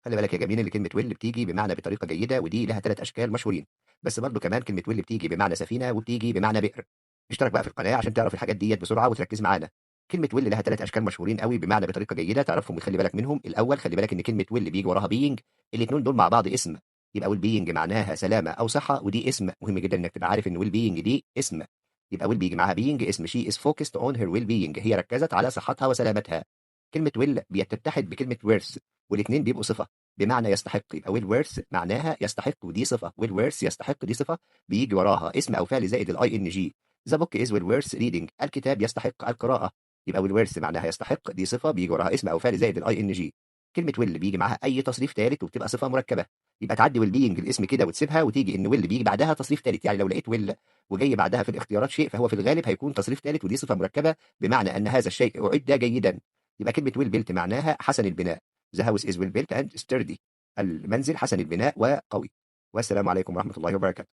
خلي بالك يا جميل ان كلمة well بتيجي بمعنى بطريقة جيده، ودي لها 3 اشكال مشهورين، بس برضو كمان كلمة well بتيجي بمعنى سفينة وبتيجي بمعنى بئر. اشترك بقى في القناة عشان تعرف الحاجات ديت بسرعة وتركز معانا. كلمة well لها 3 اشكال مشهورين قوي بمعنى بطريقة جيده، تعرفهم وتخلي بالك منهم. الاول خلي بالك ان كلمة well بيجي وراها being، الاثنين دول مع بعض اسم، يبقى well being معناها سلامه او صحه، ودي اسم. مهم جدا انك تبقى عارف ان well being دي اسم، يبقى well بيجي معاها being اسم. she is focused on her well being، هي ركزت على صحتها وسلامتها. كلمة well بتتحد بكلمه worth، والاثنين بيبقوا صفة بمعنى يستحق، يبقى well worth معناها يستحق ودي صفة، well worth يستحق دي صفة بيجي وراها اسم او فعل زائد ال ing. the book is well worth reading، الكتاب يستحق القراءة، يبقى well worth معناها يستحق دي صفة بيجي وراها اسم او فعل زائد ال ing. كلمة well بيجي معاها اي تصريف ثالث وبتبقى صفة مركبة، يبقى تعدي well being الاسم كده وتسيبها وتيجي ان well بيجي بعدها تصريف ثالث. يعني لو لقيت well وجاي بعدها في الاختيارات شيء فهو في الغالب هيكون تصريف ثالث ودي صفة مركبة بمعنى ان هذا الشيء اعد جيدا. يبقى كلمة well built معناها حسن البناء. The house is well built and sturdy. المنزل حسن البناء وقوي. والسلام عليكم ورحمة الله وبركاته.